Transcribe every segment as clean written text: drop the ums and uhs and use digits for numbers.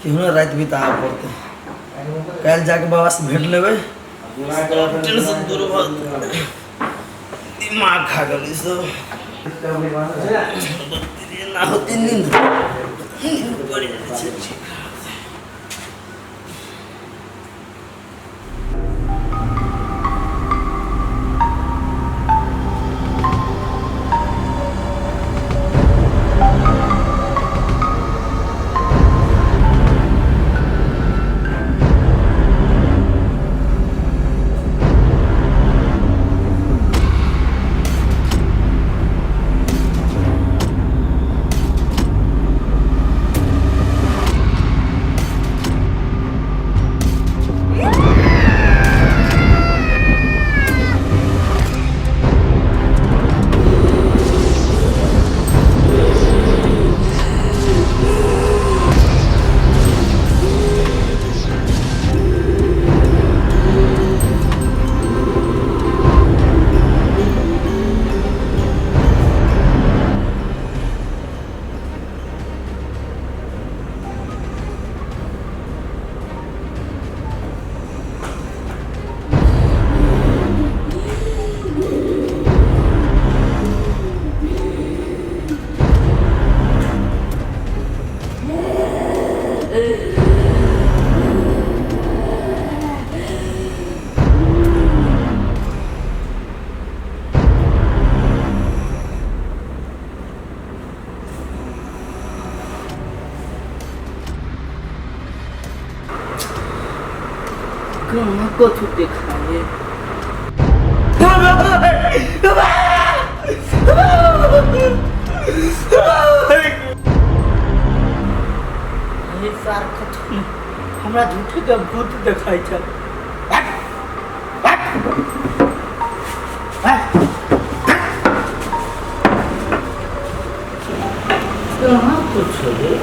केहनो राति बिताबऽ पड़तै। काल्हि जाके बाबासँ भेट लेबै, सब टेंशन दूर भऽ जेतै। दिमाग खा गेल ई सब। एना होतै नींद, नींद पड़ि जाइ छै। कहाँ कथू देखाए हे सार कथू हमरा झूठे के भूत देखाइ छै। कहाँ कुछ रे?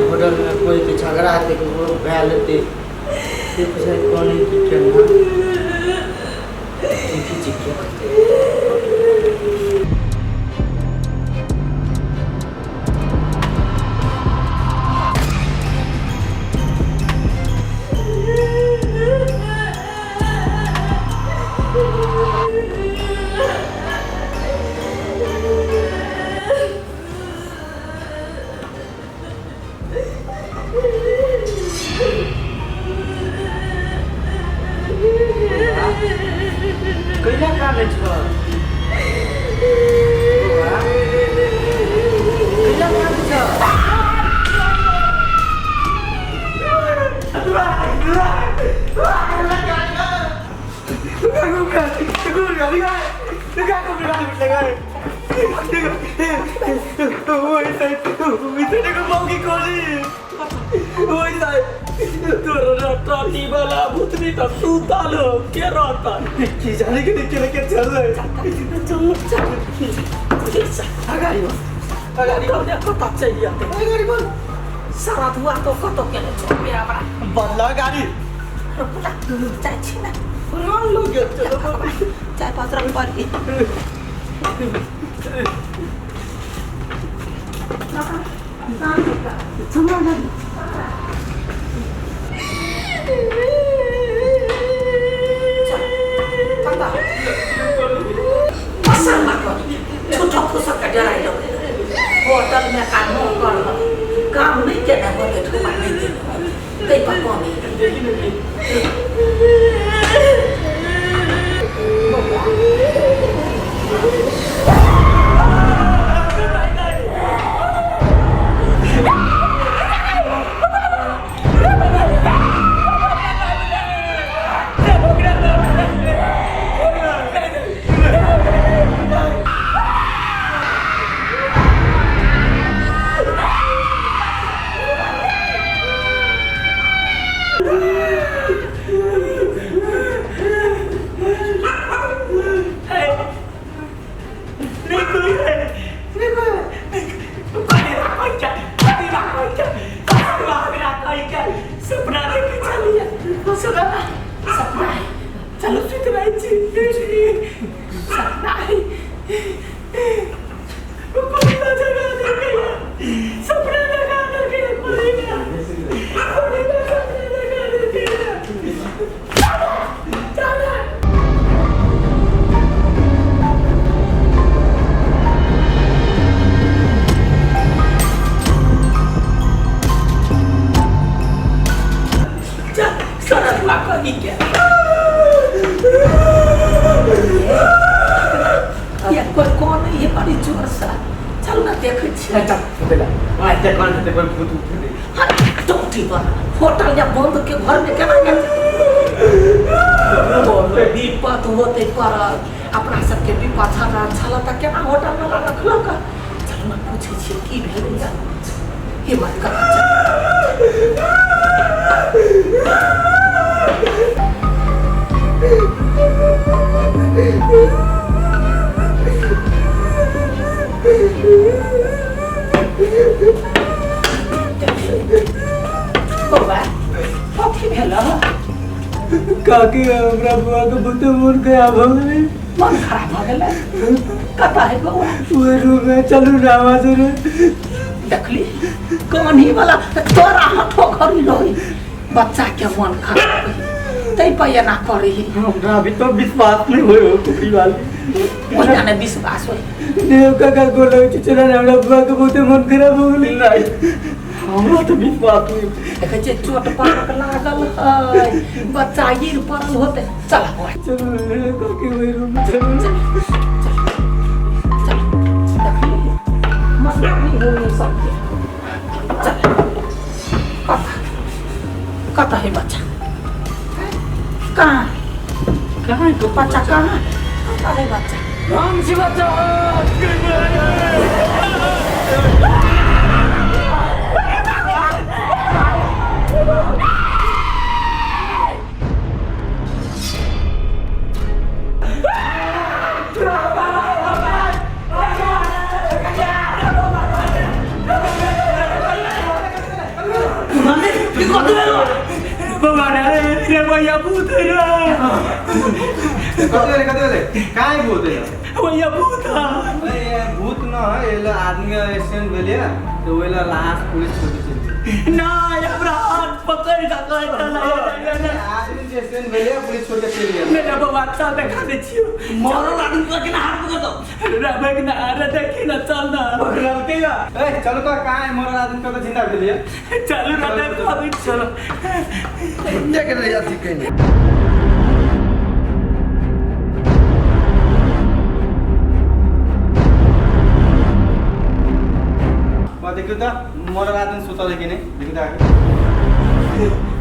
होटल में कोई के झगड़ा हेतै, ककरो भए लेतै से बुझाइ कोन की केना देखै छी के। कहिया कानै छ बौआ? कहिया कानै छ? की जाने के के के चल रहे, चल चल अगाडि बस, अगाडि कतऽ चलि जेतै? अगाडि बस। सारा धुआ तो कतऽ केने छौ मेरा बड़ा बदला गाड़ी जाइ छी ने। राम लोग चलो। 4-5 रंग पर झूठो फूसक के डराइ लगलै। होटल में काम कर काम नहीं केने होते, ठुमा नहीं देने होते, तै पर कमी। तोहनी के ये कोई कौन है ये बड़ी जोर से चल ना देखै छियै। चल सुतेला आज तक कौन से कोई भूत उठ दे। टोटी पर होटल या बंद के घर में केना गेल विपत होते पड़ल अपना सबके विपत छल तऽ केना होटल वाला रखलक। चल ना पूछै छियै की भेलै, हिम्मत कर। बौआ कथी भेल? काकी हमरा बुआ के बहुत मन खराब हो गेलै। मन खराब भऽ गेलै? कतऽ है बौआ? ओहि रूम में चलू ना आवाज रे। देखली कान्ही वाला तोरा हठो घड़ी रही बच्चा के मन खराब तै पर एना करी। हमरा अभी तो विश्वास नहीं होय हो कुकरी वाली। ओहिना ने विश्वास होय। देव काका गोल होइ छै चल हमरा बुआ के बहुत मन खराब हो गेलै। नहीं हमरा तो विश्वास नहीं। देखै छियै चोट पड़क लागल है बच्चा गिर पड़ल होतै। चल बौआ चलू रे काकी ओहि रूम में चलू। चल चल देखली मन नहीं होई सबके। चल कतऽ कतऽ है बच्चा? कहाँ कहाँ तो बच्चा कहाँ कतऽ है बच्चा? राम जी बच्चा भैया भूत है कते कते काय भूत है भैया भूत है। भूत न है एला आदमी एक्सीडेंट भेलै तो ओइला लाश पुलिस छोड़ के चलि गेलै। ना हमरा हाथ पकड़ के आदमी जे एक्सीडेंट भेलै पुलिस छोड़ के चलि गेल। मेरा बाबा चल देखा दै छियो मरल आदमी के केना हाथ पकड़तौ? रे भगना अरे देखी ना चल ना पकड़लकै या ए चल तो काय मरल आदमी के जिंदा भेलै। चलू ना देखा दै चलो देख रे अथी कइने देखियो त मरल आदमी सुतल है कि नहीं। देखियो त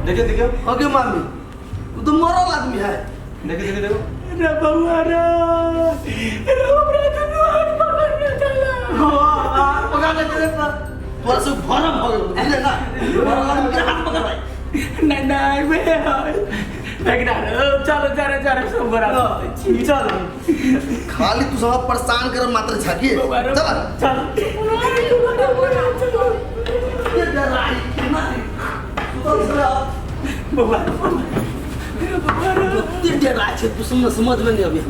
देखियो देखियो अगे मामी वो तो मरल आदमी है। देखियो देखियो देखो रे बउआ रे रे हमरा दुनू हाथ पकड़ के चला। हां पकड़ ले तेरे पर तोरा से भरम हो गेल बुझले ना। मरल आदमी के हाथ पकड़ भाई। नहीं नहीं वे है देखना चलो चलो चलो सब बराबर चल खाली तू सब परेशान कर मात्र झाकी चल चल ये डराई ना बउआ कते डराइ छै तू समझ में नहीं अभी।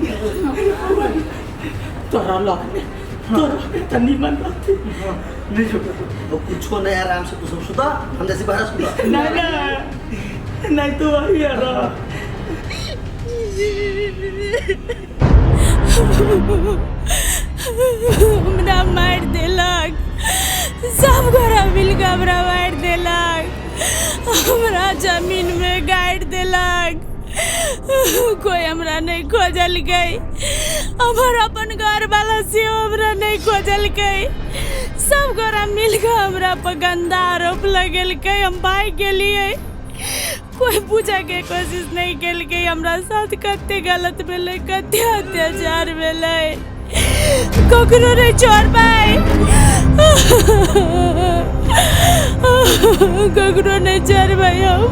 तोरा लगने तोरा त निमन रहते नहीं कुछो नहीं आराम से तू सब सुता हम जैसे बाहर सुता। नहीं नहीं नहीं तो वही है रहा। हमरा मारि देलक सब गोरा मिलके हमरा मारि देलक हमरा जमीन में गाड़ि देलक कोई हमरा नहीं खोजलकै हमर अपन घर वाला सेहो हमरा नहीं खोजलकै सब गोरा मिलके हमरा पर गंदा आरोप लगेलकै। हम भागि गेलियै कोई पूछे के कोशिश नहीं केलकै हमरा साथ कते गलत भेलै कते अत्याचार भेलै ककरो नहीं छोड़बै ककरो नहीं छोड़बै हम।